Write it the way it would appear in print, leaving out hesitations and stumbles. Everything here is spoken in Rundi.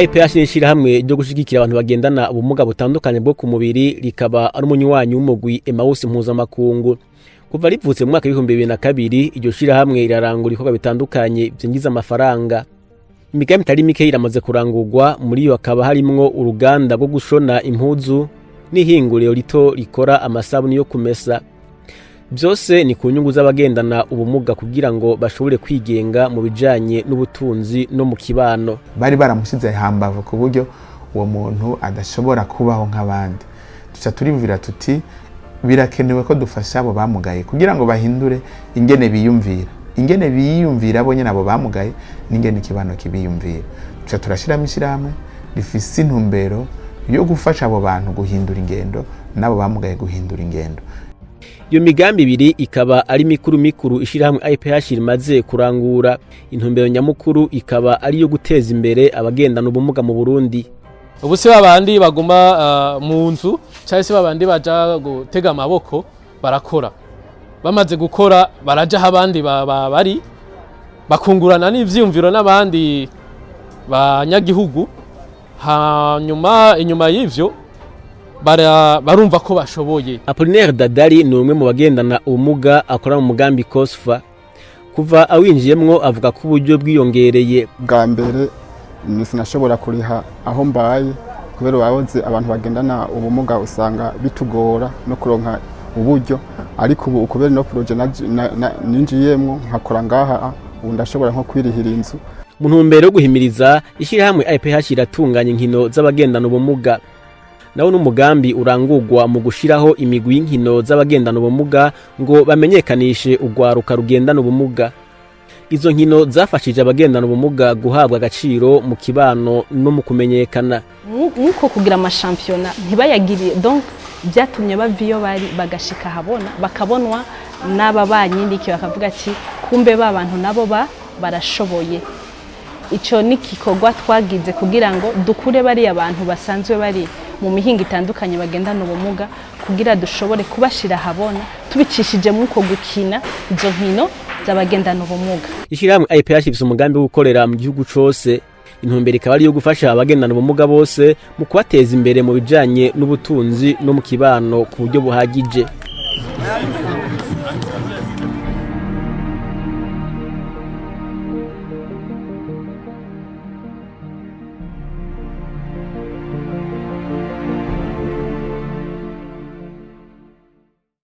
IPH ni ishirahamwe ryo gushigikira abantu bagendana ubumuga butandukanye bwo ku mubiri, rikaba ari umunywanyi w'umugwi Emmaüs mpuzamakungu. Kuva rivutse mu mwaka w'2002, iryo shirahamwe rirarangura ibikorwa bitandukanye vyinjiza amafaranga. Imigambi itari mike iramaze kurangurwa, muri iyo hakaba harimwo uruganda rwo gushona impuzu n'ihinguriro rito rikora amasabuni yo kumesa. Byose ni ku nyungu z'abagendana ubumuga, kugira ngo bashobore kwigenga mu bijanye n'ubutunzi no mu kibano. Bari baramushyize hambavu ku buryo uwo muntu adashobora kubaho nk'abandi. Duca turiyumvira tuti birakenewe ko dufasha abo bamugaye kugira ngo bahindure ingene biyumvira, ingene biyumvira bo nyene abo bamugaye, n'ingene ikibano kibiyumvira. Duca turashyiramo ishyirahamwe rifise intumbero yo gufasha abo bantu guhindura ingendo n'abo bamugaye guhindura ingendo. Iyo migambi ibiri ikaba ari mikuru mikuru ishirahamwe IPH rimaze kurangura. Intumbero nyamukuru ikaba ari iyo guteza imbere abagendana ubumuga mu Burundi. Ubu si babandi baguma mu nzu, cyangwa se babandi baja gutega amaboko. Barakora, bamaze gukora baraja aho abandi bari, bakungurana n'ivyiyumviro n'abandi banyagihugu. Hanyuma inyuma y'ivyo barumva ko bashoboye. Apollinaire Dadari ni umwe mu bagendana ubumuga akora mu mugambi COSFA. Kuva awinjiyemwo, avuga ko uburyo bwiyongereye. Bwa mbere sinashobora kuriha aho mbaye, kubera waboze abantu bagendana ubumuga usanga bitugora no kuronka uburyo. Ariko ubu kubera ino projet ninjiyemwo nkakora ngaha, ubu ndashobora nko kwirihira inzu. Mu ntumbero yo guhimiriza, ishyirahamwe IPH iratunganya inkino z'abagendana ubumuga. Nawo n'umugambi urangurwa mu gushiraho imigwi y'inkino z'abagendana ubumuga ngo bamenyekanishe urwaruka rugendana ubumuga. Izo nkino zafashije abagendana ubumuga guhabwa agaciro mu kibano no mu kumenyekana. Nk'uko kugira amashampiyona ntibayagiriye, donc byatumye bava iyo bari bagashika ahabona, bakabonwa n'aba banyindiki, bakavuga ati kumbe ba bantu nabo barashoboye. Icyo ni igikorwa twagize kugira ngo dukure bariya bantu basanzwe bari mu mihinga itandukanye bagendana ubumuga, kugira dushobore kubashira ahabona tubicishije muri uko gukina izo nkino z'abagendana ubumuga. Ishyirahamwe IPH rifise umugambi wo gukorera mu gihugu cose. Intumbero ikaba ari iyo gufasha abagendana ubumuga bose mu kubateza imbere mu bijanye n'ubutunzi no mu kibano ku buryo buhagije.